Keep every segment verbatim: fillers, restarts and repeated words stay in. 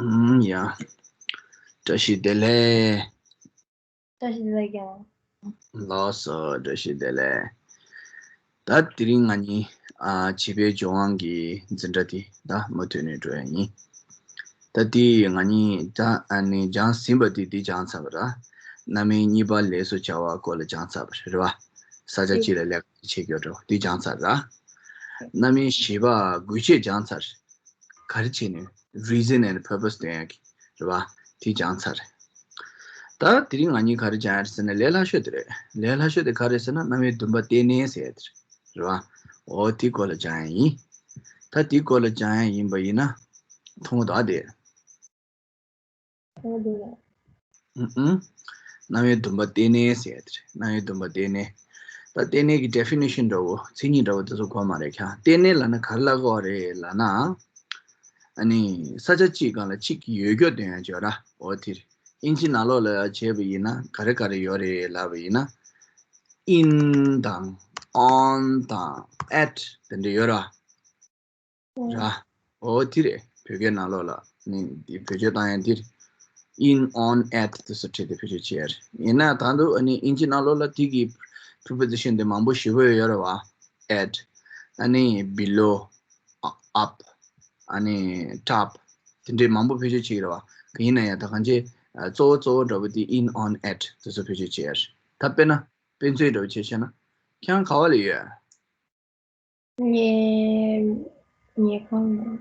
ཨུམ། ཡ། བཀྲ་ཤིས་བདེ་ལེགས། བཀྲ་ཤིས་བདེ་ལེགས་ཀྱང་། ལགས་སོ། བཀྲ་ཤིས་བདེ་ལེགས། ད་དེ་རིང་ང་གཉིས་ཨ་བྱིས་པའི་སྦྱོང་དབང་གི་འཛིན་གྲྭ་དེ་ད་མུ་མཐུད་ནས་འགྲོ་ཡ་ཡིན། ད་དེ་ང་གཉིས་ད་ཨ་ནི་སྦྱངས་ཟིན་པ་དེ་དེ་སྦྱངས་ཚར་བ་ར། རྣམ་དབྱེ་གཉིས་པ་ལས་སུ་བྱ་བ་སྐོར་ལ་སྦྱངས་ཚར་བ་རེད་བ། ས་ཆ་གཅིག་ལ་ལས་ཀ་བྱེད་རྒྱུ་འགྲོ་དེ་སྦྱངས་ཚར་ར། རྣམ་དབྱེ་བཞི་པ་དགོས་ཆེད་སྦྱངས་ཚར། ག་རེ་བྱས་ནས། Reason and purpose སྟོན་ཡག་གི་རེད་བ། དེ་སྦྱངས་ཚར། ད་དེ་རིང་ང་གཉིས་ག་རེ་སྦྱང་ཡ་རེད་ཟེར་ན་ལས་སླ་ཤོས་དེ་རེད། ལས་སླ་ཤོས་དེ་ག་རེ་ཟེར་ན་རྣམ་དབྱེ་བདུན་པ་རྟེན་གནས་ཟེར་ཡ་དེ་རེད་བ། འོ་དེ་སྐོར་ལ་སྦྱང་ཡ་ཡིན། ད་དེ་སྐོར་ལ་སྦྱང་ཡ་ཡིན་པ་ཡིན་ན། མཐོང་གི་འདུག་ཨ་དེ། ཨུ་ཨུ། རྣམ་དབྱེ་བདུན་པ་རྟེན་གནས་ཟེར་ཡ་དེ་རེད། རྣམ་དབྱེ་བདུན་པ་རྟེན་གནས། ད་རྟེན་གནས་ཀྱི་definition འདྲ་བོ་མཚན་ཉིད་འདྲ་བོ་དེ་ཚོ་གོ་མ་རེད་ཁྱང་། རྟེན་གནས་ལབ་ན་ག་རེ་ལབ་དགོས་རེད་ལབ་ན། ཨ་ནི་ས་ཆ་གཅིག་སྒང་ལ་གཅིག་ཡོད་རྒྱུ་སྟོན་ཡ་བརྗོད་ར། འོ་དེ་རེད། ཨིན་ཇི་ནང་ལོགས་ལ་བྱས་པ་ཡིན་ན་ག་རེ་ག་རེ་ཡོད་རེད་ལབ་པ་ཡིན་ན། in དང་on དང་at དེ་འདྲ་ཡོད་ར། ར། འོ་དེ་རེད། བོད་སྐད་ནང་ལོགས་ལ་ནི་འདི་བེད་སྤྱོད་བཏང་ཡ་འདི་རེད། in on at དེ་ཚོ་ཁྲིད་དེ་བེད་སྤྱོད་བྱས་ཡ་རེད། ཡིན་ན་ད་དུང་ཨ་ནི་ཨིན་ཇི་ནང་ལོགས་ལ་དེ་གི་preposition དེ་མང་པོ་ཞེ་པོ་ཡོད་རེད་བ། at ཨ་ནི་below up ཨ་ནི་top དེ་འདྲའི་མང་པོ་བེད་སྤྱོད་བྱེད་ཀྱི་རེད་བ། ག་ཡིན་ན་ཡང་ད་གང་ཅི་གཙོ་བོ་གཙོ་བོ་འདྲ་པོ་དེ་in on at དེ་ཚོ་བེད་སྤྱོད་བྱས་ཡ་རེད། ད་དཔེར་ན་དཔེ་མཚོན་འདྲ་པོ་བྱས་བཤད་ན་ཁྱེད་རང་ག་བ་ལ་ཡོད། ངའི་ཉལ་ཁང་ནང་།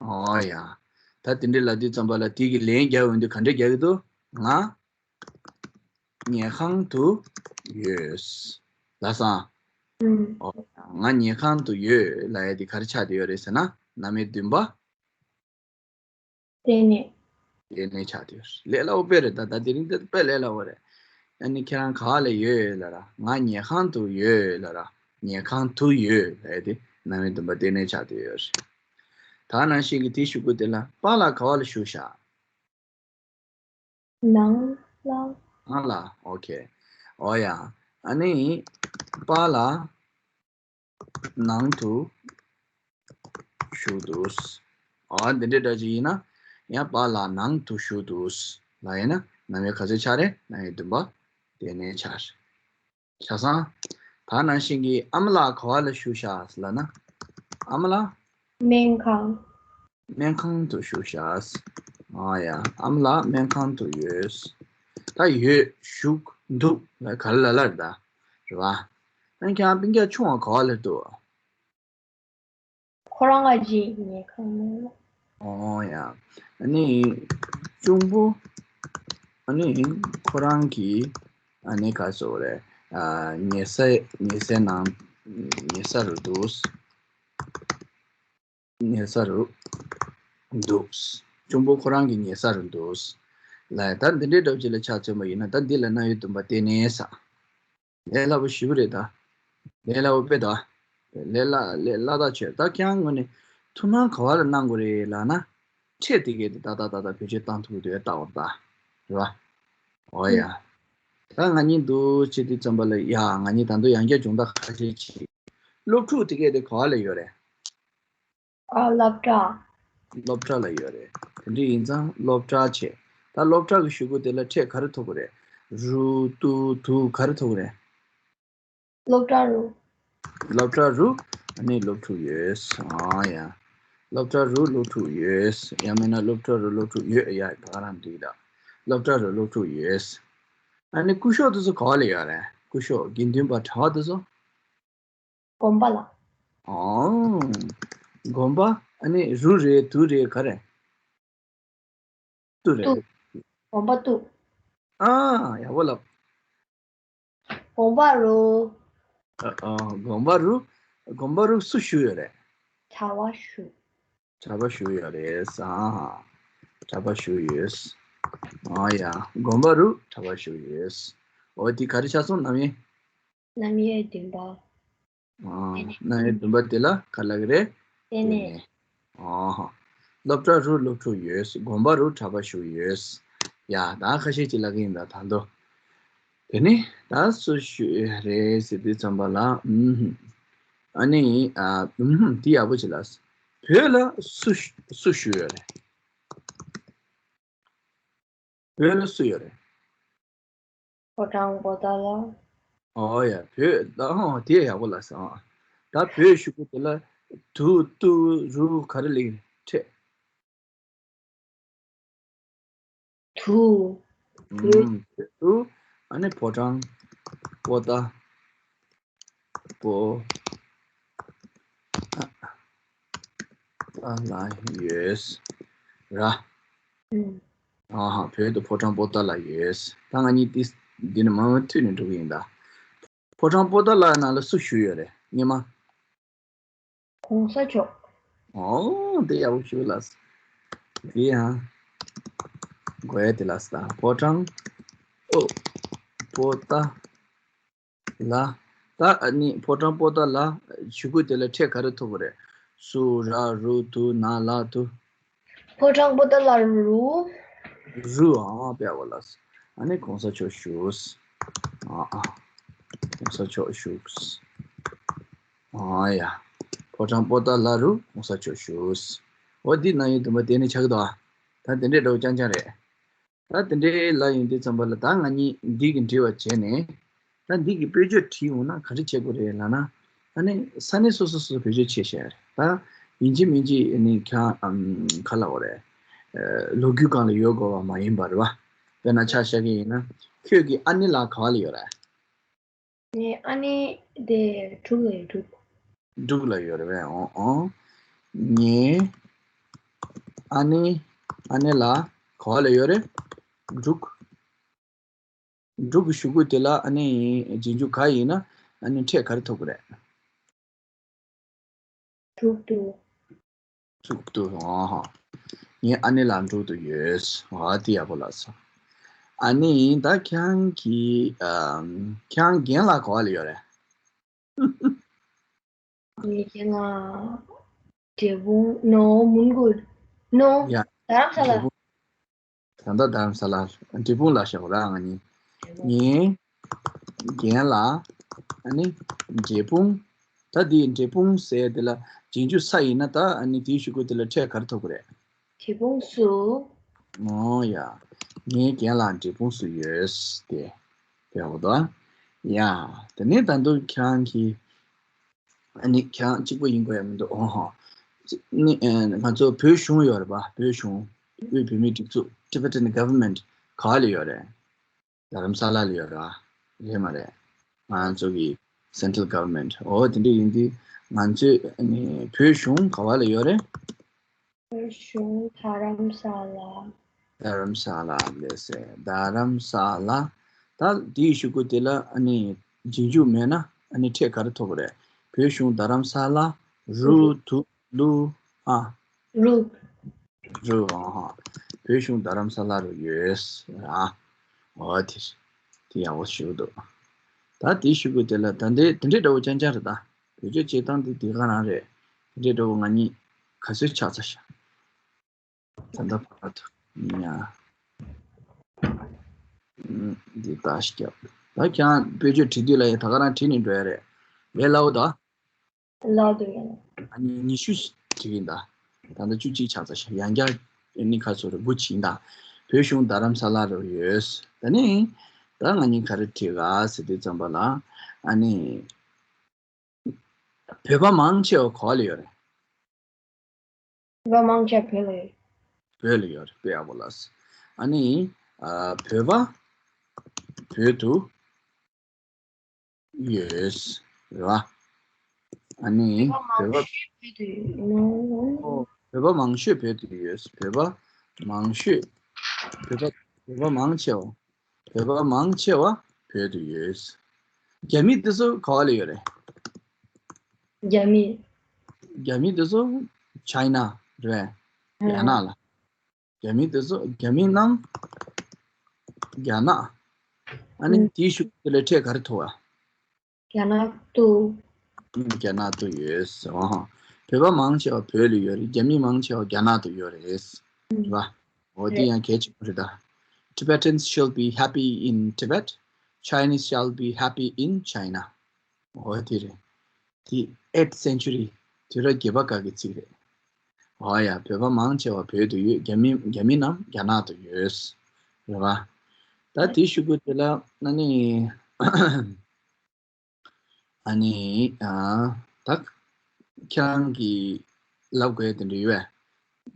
ཨོ་ཡ། ད་དེ་འདྲའི་ལབ་དུས་ཙམ་པ་ལ་དེ་གི་ལན་རྒྱག་འོང་དུས་ག་འདྲ་རྒྱག་གི་འདུག་ང་ཉལ་ཁང་དུ་ཡོད། ལབ་སོང་། ཨུམ། ཨོ། ང་ཉལ་ཁང་དུ་ཡོད་ལབ་ཡ་དེ་ག་རེ་ཆགས་བསྡད་ཡོད་རེད་ཟེར་ན་རྣམ་དབྱེ་བདུན་པ། རྟེན་གནས། རྟེན་གནས་ཆགས་བསྡད་ཡོད་རེད། ལས་སླ་བོ་དཔེ་རེད། ད་ད་དེ་རིང་དེ་དཔེ་ལས་སླ་བོ་རེད། ཨ་ནི་ཁྱེད་རང་ག་བ་ལ་ཡོད་ལབ་ར། ང་ཉལ་ཁང་དུ་ཡོད་ལབ་ར། ཉལ་ཁང་དུ་ཡོད་ལབ་ཡ་དེ་རྣམ་དབྱེ་བདུན་པ་རྟེན་གནས་ཆགས་བསྡད་ཡོད་རེད། ད་ནང་བཞིན་གྱི་དེའི་གཞུག་གུ་དེ་ལ་པཱ་ལགས་ག་བ་ལ་བཞུགས་ཤག་ནང་ལ། ནང་ལ། ཨོ་ཁེ། ཨོ་ཡ། ཨ་ནི་པཱ་ལགས་ནང་དུ་བཞུགས་འདུག་ཨ་འདི་འདྲའི་འདྲ་ཅིག་ཡིན་ན་ཡང་པཱ་ལགས་ནང་དུ་བཞུགས་འདུག་ལབ་ཡིན་ན་རྣམ་དབྱེ་ག་ཚོད་ཆགས་རེད། རྣམ་དབྱེ་བདུན་པ་རྟེན་གནས་ཆགས་རེད། ཆ་ཚང་། ད་ནང་བཞིན་གྱི་ཨ་མ་ལགས་ག་བ་ལ་བཞུགས་ཤག་ལབ་ན། ཨ་མ་ལགས། སྨན་ཁང་། སྨན་ཁང་དུ་བཞུགས་ཤག་ཨ་ཡ། ཨ་མ་ལགས་སྨན་ཁང་དུ་ཡོད། ད་ཡོད། བཞུགས། འདུག་ལ་ག་ལ་ལ་རེད་ད། རེད་བ། ཨ་ནི་ཁྱེད་རང་སྤུན་ཀྱག་ཆུང་བ་ག་བ་ལ་འདུག་ཁོ་རང་ཨ་ཅེ་ཉལ་ཁང་ནང་། ཨོ་ཡ། ཨ་ནི་གཅུང་པོ། ཨ་ནི་ཁོ་རང་གི་ཨ་ནི་ག་ཟེར་རེད། ཨ་ཉལ་ས་ཉལ་སའི་ནང་ཉལ་ས་རུ་འདུག་ཉལ་ས་རུ་འདུག་གཅུང་པོ་ཁོ་རང་གི་ཉལ་ས་རུ་འདུག་ལ་ད་འདི་འདྲའི་འདྲ་བོ་ཅིག་ལ་ཆ་མཚོན་པ་ཡིན་ན་ད་འདི་ལ་རྣམ་དབྱེ་བདུན་པ་རྟེན་གནས་ས། ལས་སླ་པོ་ཞེ་པོ་རེད་ད། ལས་སླ་པོ་དཔེ་ད། ལས་སླ་ལས་སླ་ཐག་ཆོད། ད་ཁྱེད་རང་ངོས་ནས་ཐུགས་སྣང་ག་བ་ལ་གནང་དགོས་རེད་ལབ་ན། ཕྲད་དེ་གས་དེ་ཏག་ཏག་ཏག་ཏག་བེད་སྤྱོད་བཏང་ཐུབ་ཀྱི་འདུག་ཡ་ལྟ་བར་ད། རེད་བ། འོ་ཡ། ད་ང་གཉིས་འདུག་བྱེད་དུས་ཙམ་པ་ལ་ཡ་ང་གཉིས་ད་དུང་ཡང་བསྐྱར་སྦྱོང་བརྡར་ཁ་ཤས་བྱེད། སློབ་ཕྲུག་དེ་གས་དེ་ག་བ་ལ་ཡོད་རེད། ཨ་སློབ་གྲྭ། སློབ་གྲྭ་ལ་ཡོད་རེད། དེ་འདྲ་ཡིན་ཙང་སློབ་གྲྭ་བྱས། ད་སློབ་གྲྭ་གི་གཞུག་གུ་དེ་ལ་ཕྲད་ག་རེ་ཐོབ་ཀྱི་རེད། རུ་ཏུ་དུ་ག་རེ་ཐོབ་ཀྱི་རེད། སློབ་གྲྭ་རུ། སློབ་གྲྭ་རུ་ཨ་ནི་སློབ་ཕྲུག་ཡོད། ཨ་ཡ། སློབ་གྲྭ་རུ་སློབ་ཕྲུག་ཡོད། ཡང་མིན་ན་སློབ་གྲྭ་རུ་སློབ་ཕྲུག་ཡོད། ཡ་ད་ག་རང་འགྲིག་ད། སློབ་གྲྭ་རུ་སློབ་ཕྲུག་ཡོད། ཨ་ནི་སྐུ་ཞབས་དེ་ཚོ་ག་བ་ལ་ཡོད་རེད། སྐུ་ཞབས་དགེ་འདུན་པ་གྲྭ་པ་དེ་ཚོ། དགོན་པ་ལ། ཨོ། དགོན་པ་ཨ་ནི་རུ་རེད་དུ་རེད་ག་རེ། ཏུ་རེད། ཏུ། དགོན་པ་ཏུ། ཨ་ཡག་པོ་ལབ། དགོན་པ་རུ། ཨ་ཨ་དགོན་པ་རུ། དགོན་པ་རུ་སུ་བཞུགས་ཡོད་རེད། གྲྭ་པ་བཞུགས། གྲྭ་པ་བཞུགས་ཡོད་རེད་ས། གྲྭ་པ་བཞུགས་ཡོད། ཨ་ཡ་དགོན་པ་རུ་གྲྭ་པ་བཞུགས་ཡོད། འོ་དེ་ག་རེ་ཆགས་སོང་རྣམ་དབྱེ། རྣམ་དབྱེ་བདུན་པ། ཨ་རྣམ་དབྱེ་བདུན་པ་དེ་ལ་ག་ལབ་ཀྱི་རེད། རྟེན་གནས། ཨ་ཧ། སློབ་གྲྭ་རུ་སློབ་ཕྲུག་ཡོད། དགོན་པ་རུ་གྲྭ་པ་བཞུགས་ཡོད། ཡ་ད་ཁ་ཤས་ཅིག་ལབ་ཀྱི་ཡིན་ད་ད་དོ། དེ་ནི་ད་སུ་བཞུགས་ཡོད་རེད་ཟེར་དུས་ཙམ་པ་ལ་ཨུམ་ཧུམ། ཨ་ནི་ཨ་ཨུམ་ཧུམ་དེ་ཡག་པོ་ཅིག་ལབ། བོད་ལ་སུ་སུ་བཞུགས་ཡོད་རེད། བོད་ལ་སུ་ཡོད་རེད། ཕོ་བྲང་པོ་ཏཱ་ལ། ཨོ་ཡ། བོད་ད་ཨོ་དེ་ཡག་པོ་ལ་སོང་། ད་བོད་ཞུ་གི་དེ་ལ་དུ་ཏུ་རུ་ག་རེ་ལེགས་འཕྲད། དུ། ཨུམ། དུ། ཨ་ནི་ཕོ་བྲང་པོ་ཏཱ། པོ་ཏཱ་ལ་ཡོད་ར། ཨུམ། ཨ་ཧ། བོད་དུ་ཕོ་བྲང་པོ་ཏཱ་ལ་ཡོད། ད་ང་གཉིས་ཏིས་འདི་ནི་མ་མ་མཐུད་ནས་འགྲོ་གི་ཡིན་ད། ཕོ་བྲང་པོ་ཏཱ་ལ་ནང་ལ་སུ་བཞུགས་ཡོད་རེད་སྔོན་མ། གོང་ས་མཆོག་ཨོ་དེ་ཡག་པོ་ཞུ་ལ། དེ་ཡང་དགོས་ཡ་དེ་ལ་ས་ཕོ་བྲང་ཨོ་པོ་ཏཱ་ལ། ད་ཨ་ནི་ཕོ་བྲང་པོ་ཏཱ་ལ་ཞུ་གུ་དེ་ལ་ཕྲད་ག་རེ་ཐོབ་པ་རེད། སུ་ར་རུ་དུ་ན་ལ་དུ། ཕོ་བྲང་པོ་ཏཱ་ལ་རུ། རུ་ཨ་པའི་བ་ལ། ཨ་ནི་གོང་ས་མཆོག་བཞུགས། ཨ་ཨ། གོང་ས་མཆོག་བཞུགས། ཨ་ཡ། ཕོ་བྲང་པོ་ཏཱ་ལ་རུ་གོང་ས་མཆོག་བཞུགས། འོ་འདི་ན་ཡོད་དུ་མ་དེ་ནི་ཆགས་འདུག་ཨ། ད་དེ་འདྲའི་འདྲ་བོ་རྐྱང་རྐྱང་རེད། ད་དེ་འདྲའི་ལ་ཡིན་དུས་ཙམ་པ་ལ་ད་ང་གཉིས་འདི་གི་འབྲི་བ་བྱས་ནས། ད་འདི་གི་དཔེ་བརྗོད་བྲིས་འོང་ན་ག་འདྲ་བྱེད་དགོས་རེད་ལབ་ན། ཨ་ནི་ས་གནས་སོ་སོ་སོ་བེད་སྤྱོད་བྱེད་བཞག་རེད། ད་ཡིན་གཅིག་མིན་གཅིག་ནི་ཁྱང་ཨམ་ག་ལ་འོ་རེད། ཨ་ལོ་རྒྱུས་སྒང་ལ་ཡོད་དགོས་པ་མ་ཡིན་པ་རེད་བ། དཔེར་ན་ཆ་བཞག་གི་ཡིན་ན། ཁྱོད་ཀྱི་ཨ་ནེ་ལགས་ག་བ་ལ་ཡོད་རེད། ངའི་ཨ་ནེ་དེ་འབྲུག་ལ་ཡོད། འབྲུག་འབྲུག་ལ་ཡོད་རེད་པས། ཨོ་ཨོ། ངའི་ཨ་ནེ་ཨ་ནེ་ལགས་ག་བ་ལ་ཡོད་རེད། འབྲུག་འབྲུག་གི་གཞུག་གུ་དེ་ལ་ཨ་ནི་རྗེས་འཇུག་ག་ཡིན་ན་ཨ་ནི་ཕྲད་ག་རེ་ཐོབ་ཀྱི་རེད། འབྲུག་ཏུ། འབྲུག་ཏུ། ཨ་ཧ། ངའི་ཨ་ནེ་ལགས་འབྲུག་ཏུ་ཡོད། ཨ་དེ་ཡག་པོ་ལ་སོང་། ཨ་ནི་ད་ཁྱེད་རང་གི་ཨམ་ཁྱེད་རང་རྒན་ལགས་ག་བ་ལ་ཡོད་རེད། ངའི་རྒན་ལགས་འབྲས་སྤུངས་ནོ་མོན་གྷོ་ནོ་ཡ། རྡ་རམ་ས་ལ། འབྲས་སྤུངས། ད་ལྟ་རྡ་རམ་ས་ལ་འབྲས་སྤུངས་ལ་བཞག་པ་ར་ང་གཉིས། ངའི་རྒན་ལགས་ཨ་ནི་འབྲས་སྤུངས། ད་འདི་འབྲས་སྤུངས་ཟེར་དེ་ལ་རྗེས་འཇུག་ས་ཡིན་ན་ད་ཨ་ནི་དེའི་གཞུག་གུ་དེ་ལ་ཕྲད་ག་རེ་ཐོབ་ཀྱི་རེད། འབྲས་སྤུངས་སུ། ཨོ་ཡ། ངའི་རྒན་ལགས་འབྲས་སྤུངས་སུ་ཡོད་དེ། དེ་འོ་དོ། ཡ། དེ་ནས་ད་དུང་ཁྱེད་རང་གིས། ཨ་ནི་ཁྱེད་རང་གཅིག་པ་ཡིན་དགོས་ཡ་མི་འདུག་ཨོ་ཧོ། ནི་ཨ་ང་ཚོ་བོད་གཞུང་ཡོད་རེད་པ། བོད་གཞུང་། དབུས་བོད་མིའི་སྒྲིག་འཛུགས། Tibetan Government ག་བ་ལ་ཡོད་རེད། རྡ་རམ་ས་ལ་ལ་ཡོད་རེད་པ། རེད་མ་རེད། ང་ཚོ་གི་Central Government ཨོ་དེ་འདྲ་ཡིན་དུས་ང་ཚོས་ཨ་ནི་བོད་གཞུང་ག་བ་ལ་ཡོད་རེད། བོད་གཞུང་རྡ་རམ་ས་ལ། རྡ་རམ་ས་ལ་ལས་ཟེར། རྡ་རམ་ས་ལ། ད་དེའི་གཞུག་གུ་དེ་ལ་ཨ་ནི་རྗེས་འཇུག་མེད་ན་ཨ་ནི་ཕྲད་ག་རེ་ཐོབ་པ་རེད། བོད་གཞུང་རྡ་རམ་ས་ལ་རུ་དུ་ལུ་ཨ། རུ། རུ་ཨ་ཧ། བོད་གཞུང་རྡ་རམ་ས་ལ་རུ་ཡོད་ཨ། འོ་དེ་དེ་ཡག་པོ་ཞིག་འདུག་ད་དེའི་གཞུག་གུ་དེ་ལ་ད་འདི་དེ་འདྲའི་འདྲ་བོ་རྐྱང་རྐྱང་རེད། ད་བེད་སྤྱོད་བྱེད་སྟངས་དེ་དེ་ག་རང་རེད། དེ་འདྲའི་འདྲ་བོ་ང་གཉིས་ག་ཚོད་ཆགས་ཚར་ཤག་ད་ལྟ་བར་དུ་ཡིན་ཡང་། འདི་ལྟ་ཞིག་རྒྱབ། ད་ཁྱེད་རང་བེད་སྤྱོད་བྲིས་དུས་ལ་ཡ་ད་ག་རང་བྲིས་ནས་འགྲོ་ཡ་རེད། ལས་སླ་བོ་ད། ལག་ཏུ་ཡོད། ཨ་ནི་ཉི་ཤུ་བྲིས་ཡིན་ད། ད་ལྟ་བཅུ་གཅིག་ཆགས་ཚར་ཤག་ཡང་བསྐྱར་ཨ་ནི་ཁ་སོ་རེ་དགུ་བྱིན་ད། བོད་གཞུང་རྡ་རམ་ས་ལ་རུ་ཡོད། ད་ནི་ད་ང་གཉིས་ག་རེ་བྲིས་ག་ཟེར་དུས་ཙམ་པ་ལ་ཨ་ནི། བོད་པ་མང་ཆེ་བ་ག་བ་ལ་ཡོད་རེད། བོད་པ་མང་ཆེ་བ་བོད་ལ་ཡོད། བོད་ལ་ཡོད་རེད། དཔེ་ཡག་པོ་ལགས། ཨ་ནི་ཨ་བོད་པ་བོད་དུ་ཡོད་རེད་བ། ཨ་ནི་བོད་པ། བོད་དུ་ཡོད་ནོ། ཨོ། བོད་པ་མང་ཤོས་བོད་དུ་ཡོད། བོད་པ་མང་ཤོས། བོད་པ་བོད་པ་མང་ཆེ་བ། བོད་པ་མང་ཆེ་བ་བོད་དུ་ཡོད། རྒྱ་མི་དེ་ཚོ་ག་བ་ལ་ཡོད་རེད། རྒྱ་མི། རྒྱ་མི་དེ་ཚོ་ཆའི་ན་རེད། རྒྱ་ནག་ལ། རྒྱ་མི་དེ་ཚོ་རྒྱ་མི་རྣམས་རྒྱ་ནག་ཨ་ནི་ཨུ། དེའི་གཞུག་དེ་ལ་ཕྲད་ག་རེ་ཐོབ་པ། རྒྱ་ནག་ཏུ། ཨུ། རྒྱ་ནག་ཏུ་ཡོད་ཟེར་བ། བོད་པ་མང་ཆེ་བ་བོད་ལ་ཡོད་རེད། རྒྱ་མི་མང་ཆེ་བ་རྒྱ་ནག་ཏུ་ཡོད་རེད། ཨུ། རེད་པ། འོ་དེ་རེད། ཡང་གལ་ཆེན་པོ་རེད་ད། Tibetans shall be happy in Tibet. Chinese shall be happy in China. འོ་དེ་རེད། དེ་eighth century དུས་རབས་བརྒྱད་པ་སྐབས་ཀྱི་ཚིག་རེད། འོ་ཡ། བོད་པ་མང་ཆེ་བ་བོད་དུ་ཡོད། རྒྱ་མི་རྒྱ་མི་རྣམས་རྒྱ་ནག་ཏུ་ཡོད། རེད་བ། ད་དེའི་གཞུག་གུ་དེ་ལ་ཨ་ནི་ཨ་ནི་ཨ་ད་ཁྱེད་རང་གིས་ལབ་དགོས་དེ་འདྲ་ཡོད་པས།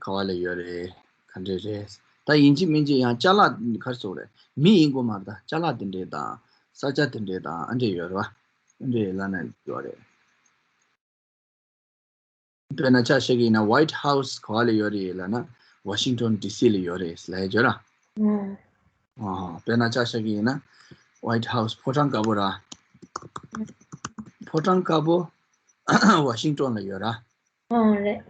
ག་བ་ལ་ཡོད་རེད། ག་འདྲ་རེད། ད་ཡིན་གཅིག་མིན་གཅིག་ཡང་ཅ་ལག་ག་རེ་ཟེར་དགོས་རེད། མི་ཡིན་དགོས་མ་རེད། ད་ཅ་ལག་དེ་འདྲ་དང་ས་ཆ་དེ་འདྲ་དང་ཨ་འདྲ་ཡོད་རེད་བ། ཨ་འདྲ་ལབ་ན་ཡོད་རེད། དཔེར་ན་ཆ་བཞག་གི་ཡིན་ན་White House ག་བ་ལ་ཡོད་རེད་ལབ་ན་Washington D C ལ་ཡོད་རེད་ལབ་ཡ་བརྗོད་ར། ཨང་། ཨ་དཔེར་ན་ཆ་བཞག་གི་ཡིན་ན་White House ཕོ་བྲང་དཀར་པོ་ར། ཕོ་བྲང་དཀར་པོ་Washington ལ་ཡོད་ར། ཨང་རེད།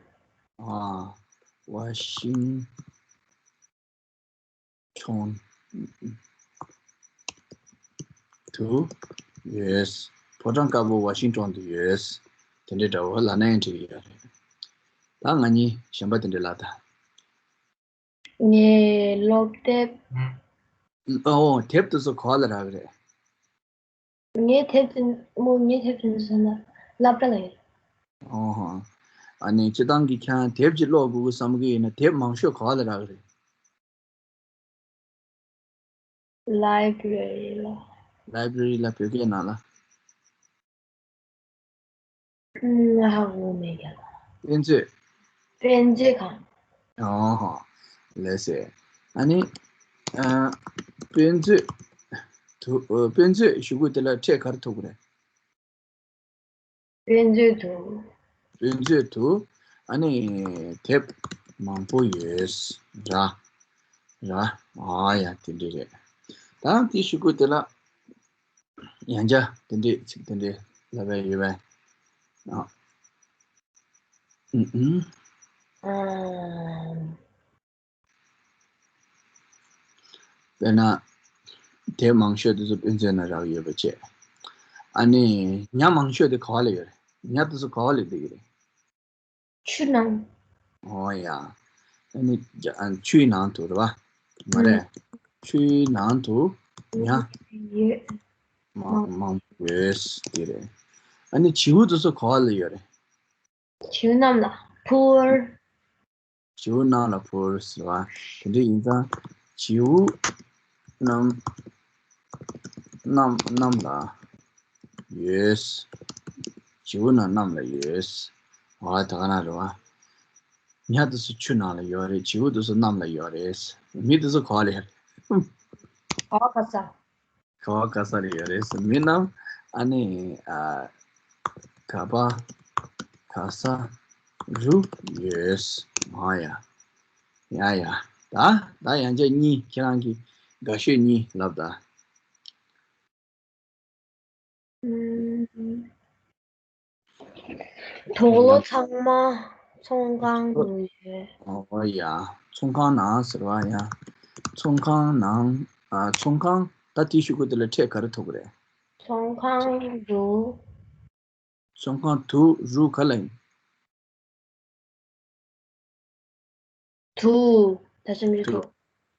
ཨ་Washington དུ་ཡོད། ཕོ་བྲང་དཀར་པོ་Washington དུ་ཡོད། དེ་འདྲའི་འདྲ་བོ་ལབ་ན་ཡང་འགྲིག་གི་ཡོད་རེད། ད་ང་གཉིས་གཞན་པ་དེ་འདྲ་ལབ་ད། ངའི་སློབ་དེབ། ཨོ་དེབ་དེ་ཚོ་ག་བ་ལ་རག་གི་རེད། ངའི་དེབ་དེ་མོ་ངའི་དེབ་དེ་ཚོ་ན་སློབ་གྲྭ་ལ་ཡོད། ཨོ་ཧོ། ཨ་ནི་སྤྱིར་བཏང་གི་ཁྱེད་རང་དེབ་ཅིག་ཀློག་དགོས་ཀྱི་བསམ་གྱི་ཡིན་ན་དེབ་མང་ཤོས་ག་བ་ལ་རག་གི་རེད། Library ལ། Library ལ་བོད་སྐད་ནང་ལ། ང་ཧ་གོ་མེད་ཀྱང་། དཔེ་མཛོད། དཔེ་མཛོད་ཁང་། ཨོ་ཧོ། ལགས་སེ། ཨ་ནི། ཨ། དཔེ་མཛོད། དུ། ཨ། དཔེ་མཛོད་གཞུག་གུ་དེ་ལ་ཕྲད་ག་རེ་ཐུག་གི་རེད། དཔེ་མཛོད་དུ། དཔེ་མཛོད་དུ། ཨ་ནི། དེབ་མང་པོ་ཡོད། ར། ར། ཨ་ཡ་དེ་འདྲ་རེད། ད་དེ་གཞུག་གུ་དེ་ལ། ཡང་བསྐྱར་དེ་འདྲས་ཚིག་དེ་འདྲས་ལབ་པ་ཡོད་པས། ཨ། ཨུམ་ཨུམ། ཨམ། དཔེར་ན། དེབ་མང་ཤོས་དེ་ཚོ་དཔེ་མཛོད་ནང་རག་ཡོད་པ་བྱས། ཨ་ནི་ཉ་མང་ཤོས་དེ་ག་བ་ལ་ཡོད་རེད། ཉ་དེ་ཚོ་ག་བ་ལ་བསྡད་ཀྱི་རེད། ཆུ་ནང་། ཨོ་ཡ། ཨ་ནི་ཨ་ཆུའི་ནང་དུ་རེད་བ། མ་རེད། ཨུམ། ཆུའི་ནང་དུ་ཉ་ཡོད། མང་མང་པོ་ཡོད་དེ་རེད། ཨ་ནི་བྱིའུ་དེ་ཚོ་ག་བ་ལ་ཡོད་རེད། བྱིའུ་གནམ་ལ་འཕུར། བྱིའུ་གནམ་ལ་འཕུར་ཟེར་བ། དེ་འདྲ་ཡིན་ཙང་བྱིའུ་གནམ་གནམ་གནམ་ལ་ཡོད། བྱིའུ་ནི་གནམ་ལ་ཡོད། ཨ་ད་ག་ན་རེད་བ། ཉ་དེ་ཚོ་ཆུ་ནང་ལ་ཡོད་རེད། བྱིའུ་དེ་ཚོ་གནམ་ལ་ཡོད་རེད། མི་དེ་ཚོ་ག་བ་ལ་ཡོད་རེད། ག་བ་ག་ས། ག་བ་ག་ས་ལ་ཡོད་རེད་ཟེར། མི་རྣམས་ཨ་ནི་ཨ་ག་པ་ག་ས་རུ་ཡོད། ཨ་ཡ། ཡ་ཡ། ད་ད་ཡང་བསྐྱར་གཉིས་ཁྱེད་རང་གིས་དགའ་ཤོས་གཉིས་ལབ་ད། ཨུམ། དུག་ལོག་ཚང་མ་ཚོང་ཁང་དུ་ཡོད། ཨོ་ཡ། ཚོང་ཁང་ནང་ཟེར་བ་ཡ། ཚོང་ཁང་ནང་། ཨ། ཚོང་ཁང་། ད་དེའི་གཞུག་གུ་དེ་ལ་ཕྲད་ག་རེ་ཐུག་གི་རེད། ཚོང་ཁང་དུ། ཚོང་ཁང་དུ་རུ་ག་ལ་ཡིན། དུ། ད་ཆ་མི་དུ། དུ།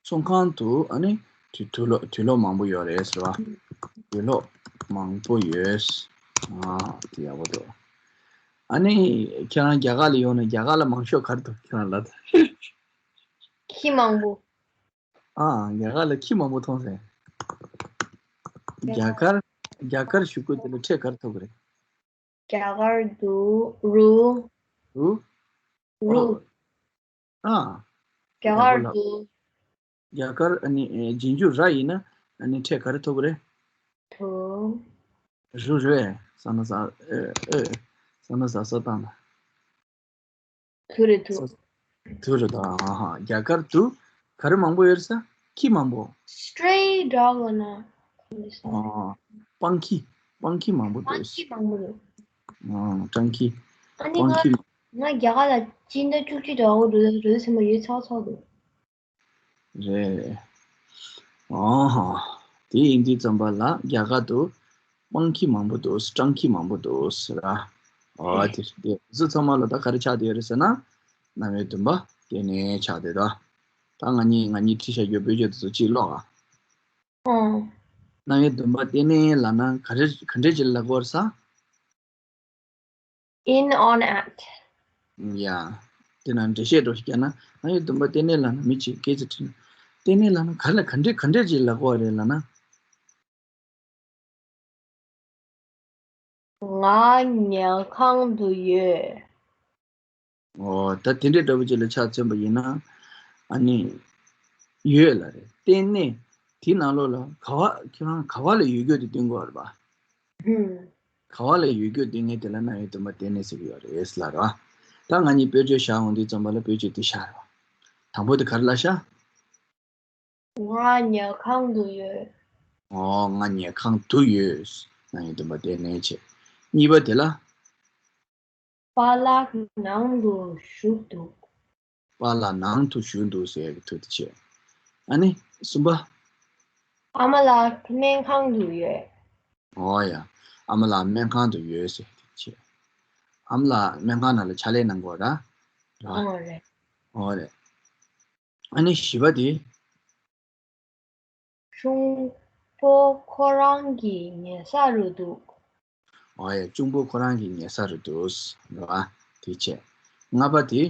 ཚོང་ཁང་དུ་ཨ་ནི་དུ། དུག་ལོག་དུག་ལོག་མང་པོ་ཡོད་རེད་ཟེར་བ། དུག་ལོག་མང་པོ་ཡོད། ཨ། དེ་ཡག་པོ་འདུག་ཨ་ནི་ཁྱེད་རང་རྒྱ་གར་ལ་ཡོང་ན་རྒྱ་གར་ལ་མང་ཤོས་ག་རེ་འདུག་ཁྱེད་རང་ལབ་ད། ཁྱི་མང་པོ། ཨ། རྒྱ་གར་ལ་ཁྱི་མང་པོ་མཐོང་སོང་། རྒྱ་གར། རྒྱ་གར་གཞུག་གུ་དེ་ལ་ཕྲད་ག་རེ་ཐུག་གི་རེད། རྒྱ་གར་དུ་རུ། རུ། རུ། ཨོ། ཨ། རྒྱ་གར་དུ། རྒྱ་གར་ཨ་ནི་རྗེས་འཇུག་ར་ཡིན་ན་ཨ་ནི་ཕྲད་ག་རེ་ཐུག་གི་རེད། དུ། རུ་རེད། ས་ན་ས། ཨེ་ཨེ། ས་ན་ས་ས་བཏང་ན། དུ་རེད་དུ། དུ་རེད་ད། ཨ་ཧ། རྒྱ་གར་དུ་ག་རེ་མང་པོ་ཡོད་རེད་ཟེར། ཁྱི་མང་པོ། Stray dog ལབ་ན། ཨ། སྤང་ཁྱི། སྤང་ཁྱི་མང་པོ་འདུག་སྤང་ཁྱི་མང་པོ་འདུག་ཨ། སྤྲང་ཁྱི། ཨ་ནི་སྤང་ང་ཁྱི། ང་རྒྱ་གར་ལ་སྤྱི་ཟླ་བཅུ་གཅིག་དང་འོ་འགྲོ་འགྲོ་ཟེར་མ་ཡོད་ཚ་ཚ་འདུག་རེད། ཨོ་ཧོ། དེ་ཡིན་དུས་ཙམ་པ་ལ་རྒྱ་གར་དུ་སྤང་ཁྱི་མང་པོ་འདུག་སྤྲང་ཁྱི་མང་པོ་འདུག་ཟེར་ར། ཨོ་དེ་དེ་ཚོ་ཚང་མ་ལ་ད་ག་རེ་ཆགས་བསྡད་ཡོད་རེད་ཟེར་ན། རྣམ་དབྱེ་བདུན་པ་དེ་ནས་ཆགས་བསྡད་དོ། ད་ང་གཉིས་ང་གཉིས་ཁྲིད་བྱ་རྒྱུ་བེད་སྤྱོད་དེ་ཚོ་གཅིག་ཀློག་ཨ། ཨོ། རྣམ་དབྱེ་བདུན་པ་དེ་ནས་ལབ་ན་ག་རེ་ག་འདྲས་ཅིག་ལབ་དགོས་རེད་ཟེར། In, on, at. ཡ། དེ་ན་འགྲེལ་བཤད་འདྲ་བོ་ཞིག་བརྒྱབ་ན། ཨ་ཡེ་བདུན་པ་དེ་ནས་ལབ་ན་མི་གཅིག་སྐད་ཆ་དྲིས་ན། ལྟེ་གནས་ལབ་ན་ག་ལ་ག་འདྲས་ག་འདྲས་ཅིག་ལབ་དགོས་རེད་ལབ་ན། ང་ཉལ་ཁང་དུ་ཡོད། ཨོ་ད་དེ་འདྲས་འདྲ་པོ་ཅིག་ལ་ཆ་མཚོན་པ་ཡིན་ན། ཨ་ནི། ཡོད་ལབ་རེད། ལྟེ་གནས་དེའི་ནང་ལོགས་ལ་ག་བ་ཁྱོད་རང་ག་བ་ལ་ཡོད་རྒྱུ་དེ་སྟོན་དགོས་རེད་པ། ཧུམ། ག་བ་ལ་ཡོད་རྒྱུ་དེ་ངས་དེ་ལ་རྣམ་དབྱེ་བདུན་པ་ལྟེ་གནས་ཟེར་གྱི་ཡོད་རེད་ལབ་རེད་པ། ད་ང་གཉིས་དཔེར་བརྗོད་བཞག་འོང་དུས་ཙམ་པ་ལ་དཔེར་བརྗོད་དེ་བཞག་རེད་པ། དང་པོ་དེ་ག་རེ་ལབ་ཤག་ང་ཉལ་ཁང་དུ་ཡོད། ཨོ་ང་ཉལ་ཁང་དུ་ཡོད། རྣམ་དབྱེ་བདུན་པ་ལྟེ་གནས་བྱས། གཉིས་པ་དེ་ལ། པཱ་ལགས་ནང་དུ་བཞུགས་འདུག་པཱ་ལགས་ནང་དུ་བཞུགས་འདུག་ཟེར་གྱི་ཐུག་དེ་བྱས། ཨ་ནི་གསུམ་པ། ཨ་མ་ལགས་སྨན་ཁང་དུ་ཡོད། ཨོ་ཡ། ཨ་མ་ལགས་སྨན་ཁང་དུ་ཡོད་ཟེར་གྱི་བྱས། ཨ་མ་ལགས་སྨན་ཁང་ནང་ལ་ཕྱག་ལས་གནང་གི་ཡོད་རེད། ཨོ་རེད། ཨོ་རེད། ཨ་ནི་བཞི་པ་དེ། གཅུང་པོ་ཁོ་རང་གི་ཉལ་ས་རུ་འདུག་ཨོ་ཡ། གཅུང་པོ་ཁོ་རང་གི་ཉལ་ས་རུ་འདུག་རེད་པ། དེ་བྱས། ལྔ་པ་དེ།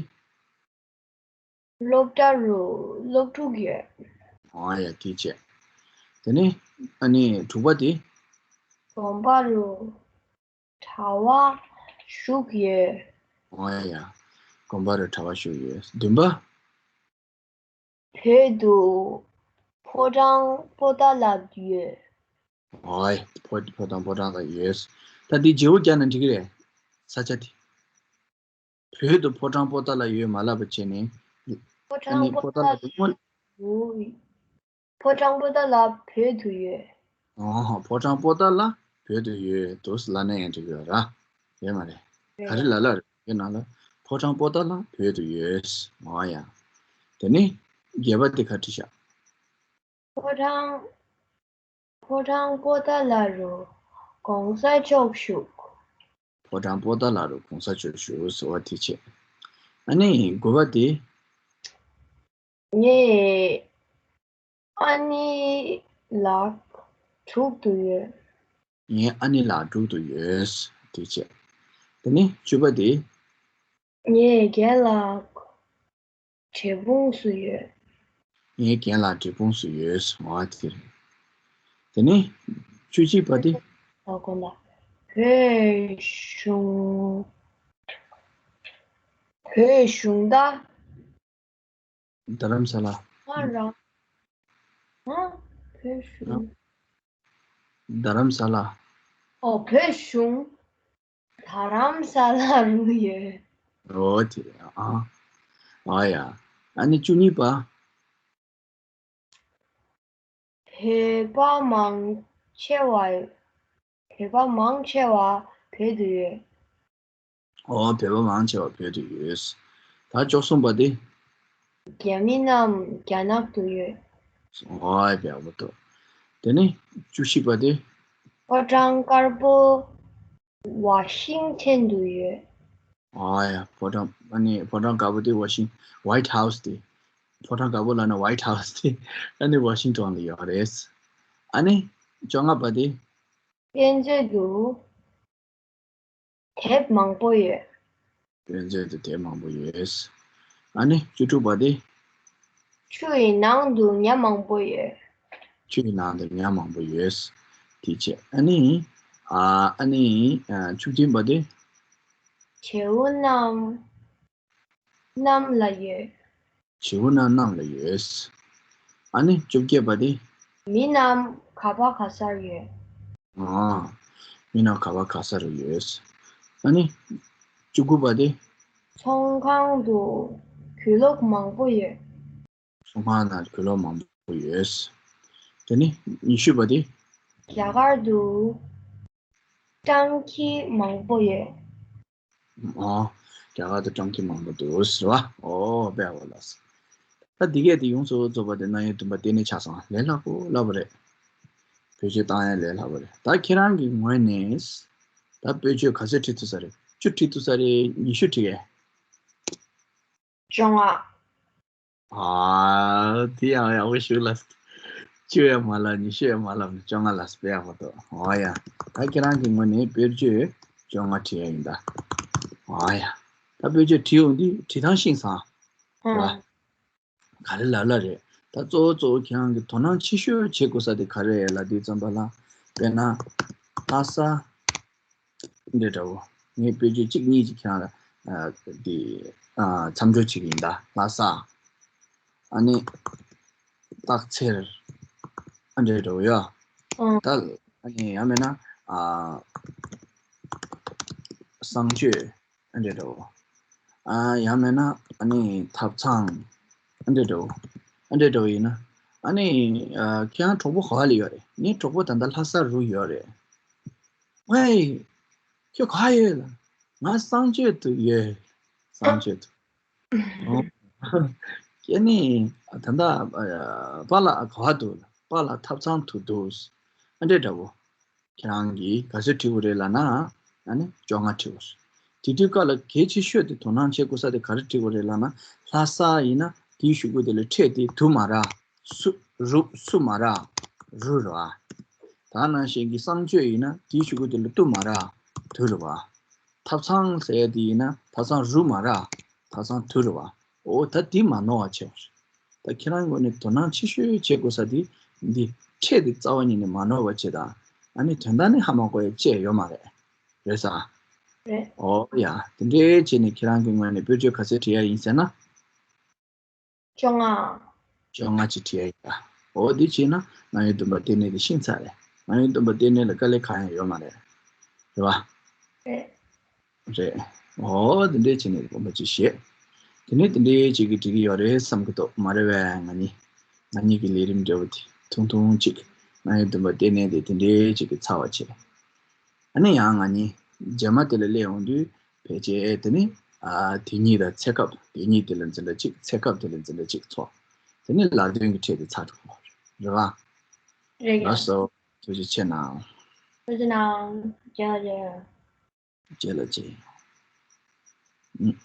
སློབ་གྲྭ་རུ་སློབ་ཕྲུག་ཡོད། ཨོ་ཡ། དེ་བྱས། དེ་ནས་ཨ་ནི་དྲུག་པ་དེ། དགོན་པ་རུ་གྲྭ་པ་བཞུགས་ཡོད། ཨོ་ཡ། དགོན་པ་རུ་གྲྭ་པ་བཞུགས་ཡོད། བདུན་པ། བོད་དུ་ཕོ་བྲང་པོ་ཏཱ་ལ་ཡོད། ཨོ་ཡ། ཕོ་ཕོ་བྲང་པོ་ཏཱ་ལ་ཡོད། ད་འདི་བརྗེ་པོ་རྒྱག་ན་འགྲིག་གི་རེད། ས་ཆ་དེ། བོད་དུ་ཕོ་བྲང་པོ་ཏཱ་ལ་ཡོད་མ་ལབ་པ་བྱས་ནས། ཕོ་ཨ་ནི་བྲང་པོ་པོ་ཏཱ་ཏཱ་ལ་ལ་དེ་སྔོན། ཡོད། ཕོ་བྲང་པོ་ཏཱ་ལ་བོད་དུ་ཡོད། ཨོ་ཧོ། ཕོ་བྲང་པོ་ཏཱ་ལ་བོད་དུ་ཡོད་འདུག་ལབ་ན་ཡང་འགྲིག་གི་རེད། ཡོད་མ་རེད། ག་རེ་ལབ་ལབ་རེད། ཡོད་ན་ལ། ཕོ་བྲང་པོ་ཏཱ་ལ་བོད་དུ་ཡོད། ཨོ་ཡ། དེ་ནས་བརྒྱད་པ་དེ་ག་བྲིས་ཤག་ཕོ་བྲང་། ཕོ་བྲང་པོ་ཏཱ་ལ་རུ་གོང་ས་མཆོག་བཞུགས། ཕོ་བྲང་པོ་ཏཱ་ལ་རུ་གོང་ས་མཆོག་བཞུགས་ཟེར་བ་དེ་བྱས། ཨ་ནི་དགུ་པ་དེ། ངའི་ཨ་ནེ་ལགས་དྲུག་ཏུ་ཡོད། ངའི་ཨ་ནེ་ལགས་དྲུག་ཏུ་ཡོད། དེ་བྱས། དེ་ནས་བཅུ་པ་དེ། ངའི་རྒན་ལགས་བགྲེས་སྤུངས་སུ་ཡོད། ངའི་རྒན་ལགས་བགྲེས་སྤུངས་སུ་ཡོད། འོ་དེ་རེད། དེ་ནས་བཅུ་གཅིག་པ་དེ། ཨ་ཁོ་ན། བོད་གཞུང་། བོད་གཞུང་ད། རྡ་རམ་ས་ལ། ང་རང་། ང་བོད་གཞུང་། རྡ་རམ་ས་ལ། ཨོ་བོད་གཞུང་། རྡ་རམ་ས་ལ་རུ་ཡོད། འོ་དེ་རེད་ཨ། ཨ་ཡ། ཨ་ནི་བཅུ་གཉིས་པ། བོད་པ་མང་ཆེ་བ། བོད་པ་མང་ཆེ་བ་བོད་དུ་ཡོད། ཨོ་བོད་པ་མང་ཆེ་བ་བོད་དུ་ཡོད། ད་བཅུ་གསུམ་པ་དེ། རྒྱ་མི་རྣམས་རྒྱ་ནག་ཏུ་ཡོད། ཨོ་བོད་པ་འདུག་དེ་ནས་བཅུ་བཞི་པ་དེ། ཕོ་བྲང་དཀར་པོ་ཝ་ཤིང་ཊོན་དུ་ཡོད། ཨོ་ཡ། ཕོ་བྲང་ཨ་ནི་ཕོ་བྲང་དཀར་པོ་དེ་ཝ་ཤིང་ཝའིཊ་ཧའུ་སི་དེ། ཕོ་བྲང་དཀར་པོ་ལབ་ན་ཝའིཊ་ཧའུ་སི་དེ་ཨ་ནི་ཝ་ཤིང་ཊོན་ལ་ཡོད་རེད། ཨ་ནི་བཅོ་ལྔ་པ་དེ། དཔེ་མཛོད་དུ་དེབ་མང་པོ་ཡོད། དཔེ་མཛོད་དུ་དེབ་མང་པོ་ཡོད། ཨ་ནི་བཅུ་དྲུག་པ་དེ། ཆུ་ཡི་ནང་དུ་ཉ་མང་པོ་ཡོད། ཆུ་ཡི་ནང་དུ་ཉ་མང་པོ་ཡོད། དེ་བྱས་ཨ་ནི། ཨ་ཨ་ནི། ཨ་བཅུ་བདུན་པ་དེ། བྱེའུ་རྣམས་གནམ་ལ་ཡོད། བྱེའུ་རྣམས་གནམ་ལ་ཡོད། ཨ་ནི་བཅོ་བརྒྱད་པ་དེ། མི་རྣམས་ག་པ་ག་སར་ཡོད། ཨ། མི་རྣམས་ག་པ་ག་སར་ཡོད། ཨ་ནི། བཅུ་དགུ་པ་དེ། ཚོང་ཁང་དུ་གྱོད་ལོག་མང་པོ་ཡོད། ཚོང་ཁང་ནང་གྱོད་ལོག་མང་པོ་ཡོད། དེ་ནི་ཉི་ཤུ་པ་དེ། རྒྱ་གར་དུ་སྤྲང་ཁྱི་མང་པོ་ཡོད། ཨོ། རྒྱ་གར་དུ་སྤྲང་ཁྱི་མང་པོ་འདུག་ཟེར་བ། ཨོ་དཔེ་ཡག་པོ་ལབ་སོང་། ད་འདི་གས་དེ་ཡོངས་སུ་རྫོགས་པ་དེ་རྣམ་དབྱེ་བདུན་པ་གཏན་ནས་ཆགས་སོང་། ལས་སླ་པོ་སླ་པོ་རེད། བེད་སྤྱོད་བཏང་ཡ་ལས་སླ་པོ་རེད། ད་ཁྱེད་རང་གི་ངོས་ནས་ད་བེད་སྤྱོད་ག་ཚོད་ཁྲིད་ཐུབ་ས་རེད། བཅུ་ཁྲིད་ཐུབ་ས་རེད། ཉི་ཤུ་ཁྲིད་གས། བཅོ་ལྔ། ཨ། དེ་ཡང་ཡག་པོ་ཞུ་ལ། བཅུ་ཡང་མ་ལབ་ཉི་ཤུ་ཡང་མ་ལབ་ནས་བཅོ་ལྔ་ལ་དཔེ་ཡག་པོ་འདུག་ཨོ་ཡ། ད་ཁྱེད་རང་གི་ངོས་ནས་བེད་སྤྱོད་བཅོ་ལྔ་ཁྲིད་ཡ་ཡིན་ད། ཨོ་ཡ། ད་བེད་སྤྱོད་ཁྲིད་ཡོང་དུས་ཁྲིད་སྟངས་ཤེས་སོང་། ཨ། རེད་བ། ག་རེ་ལབ་ལབ་རེད། ད་གཙོ་བོ་གཙོ་བོ་ཁྱེད་རང་གི་དོ་སྣང་ཆེ་ཤོས་བྱེད་དགོས་ས་དེ་ག་རེ་རེད་ལབ་དུས་ཙམ་པ་ལ། དཔེར་ན་ལྷ་ས་འདྲ་འདྲ་བོ། ངས་དཔེ་བརྗོད་གཅིག་གཉིས་ཅིག་ཁྱེད་རང་ལ་ཨ་འདི་ཨ་མཚམས་སྦྱོར་བྱེད་ཀྱི་ཡིན། ད་ལྷ་ས། ཨ་ནི་སྟག་འཚེར། ཨ་འདྲ་འདྲ་བོ་ཡ། ཨང་། ད་ཨ་ནི་ཡང་མིན་ན་ཨ་གསང་སྤྱོད། ཨ་འདྲ་འདྲ་བོ། ཨ་ཡང་མིན་ན་ཨ་ནི་ཐབ་ཚང་། ཨ་འདྲ་འདྲ་བོ། ཨ་འདྲ་འདྲ་བོ་ཡིན་ན། ཨ་ནི་ཨ་ཁྱེད་རང་གྲོགས་པོ་ག་པ་ལ་ཡོད་རེད། ངའི་གྲོགས་པོ་ད་ལྟ་ལྷ་ས་རུ་ཡོད་རེད། ཝེ། ཁྱོད་ག་ཡོད་ལ། ང་གསང་སྤྱོད་དུ་ཡོད། གསང་སྤྱོད་དུ། ཨོ། ཁྱེད་ནི་ད་ལྟ་ཨ་པཱ་ལགས་ག་པ་འདུག་ལ། པཱ་ལགས་ཐབ་ཚང་དུ་འདུག། ཨ་འདྲ་འདྲ་བོ། ཁྱེད་རང་གིས་ག་ཚོད་བྲིས་དགོས་རེད་ལབ་ན། ཨ་ནི་བཅོ་ལྔ་བྲིས་དགོས། དེ་དུས་སྐབས་ལ་གལ་ཆེ་ཤོས་དེ་དོ་སྣང་བྱེད་དགོས་ས་དེ་ག་རེ་བྲིས་དགོས་རེད་ལབ་ན། ལྷ་ས་ཡིན་ན་དེའི་གཞུག་གུ་དེ་ལ་ཕྲད་དེ་དུ་མ་ར། སུ། རུ། སུ་མ་ར། རུ་ར། ད་ནང་བཞིན་གྱི་གསང་སྤྱོད་ཡིན་ན་དེའི་གཞུག་གུ་དེ་ལ་དུ་མ་ར། དུ་ར་བ། ཐབ་ཚང་ཟེར་ཡ་དེ་ཡིན་ན་ཐབ་ཚང་རུ་མ་ར། ཐབ་ཚང་དུ་ར་བ། འོ་ད་དེ་མ་ནོར་བ་བྱེད་པ་རེད། ད་ཁྱེད་རང་ངོས་ནས་དོ་སྣང་ཆེ་ཤོས་བྱེད་དགོས་ས་དེ་འདི་ཕྲད་དེ་རྩ་བ་ཉིད་ནས་མ་ནོར་བ་བྱེད་དང་། ཨ་ནི་དོན་དག་ནི་ཧ་མ་གོ་ཡ་བཅས་ཡོད་མ་རེད། རེད་ས། རེད། འོ་ཡ། དེ་འདྲའི་བྱས་ནས་ཁྱེད་རང་གི་ངོས་ནས་དཔེར་བརྗོད་ག་ཚོད་བྲིས་ཡ་ཡིན་ཟེར་ན། བཅོ་ལྔ། བཅོ་ལྔ་ཅིག་བྲིས་ཡ་ཡིན་ད། འོ་འདི་བྱས་ན་རྣམ་དབྱེ་བདུན་པ་རྟེན་གནས་དེ་ཤེས་ཚར་རེད། རྣམ་དབྱེ་བདུན་པ་རྟེན་གནས་ལ་དཀའ་ལས་གང་ཡང་ཡོད་མ་རེད། རེད་བ། རེད། རེད། འོ་དེ་འདྲའི་བྱས་ནས་དགོངས་པ་ཅིག་བཞེས། དེ་ནས་དེ་འདྲའི་ཅིག་གིས་འགྲིག་གི་ཡོད་རེད་བསམ་གི་འདུག། མ་རེད་པས། ང་གཉིས། ང་གཉིས་ཀྱི་ལས་རིམ་འདྲ་བོ་དེ་ཐུང་ཐུང་ཅིག། རྣམ་དབྱེ་བདུན་པ་རྟེན་གནས་དེ་དེ་འདྲའི་ཅིག་གིས་ཚར་བ་བྱས། ཨ་ནི་ཡང་ང་གཉིས་རྗེས་མ་དེ་ལ་སླེབས་ཡོང་དུས་ཕལ་ཆེར་དེ་ནི་ཨ་དེ་གཉིས་དང་ཚེ་སྐབས། དེ་གཉིས་དེ་ལ་འཛིན་གྲྭ་གཅིག། ཚེ་སྐབས་དེ་ལ་འཛིན་གྲྭ་གཅིག་ཚོགས། དེ་ནི་ལ་དོན་གྱི་ཕྲད་དེ་ཚར་འགྲོ་གི་རེད་བ། རེད། ལགས་སོ། ཐུགས་རྗེ་ཆེ་གནང་། ཐུགས་རྗེ་གནང་། རྗེས་ལ་མཇལ། རྗེས་ལ་མཇལ། ཨུམ།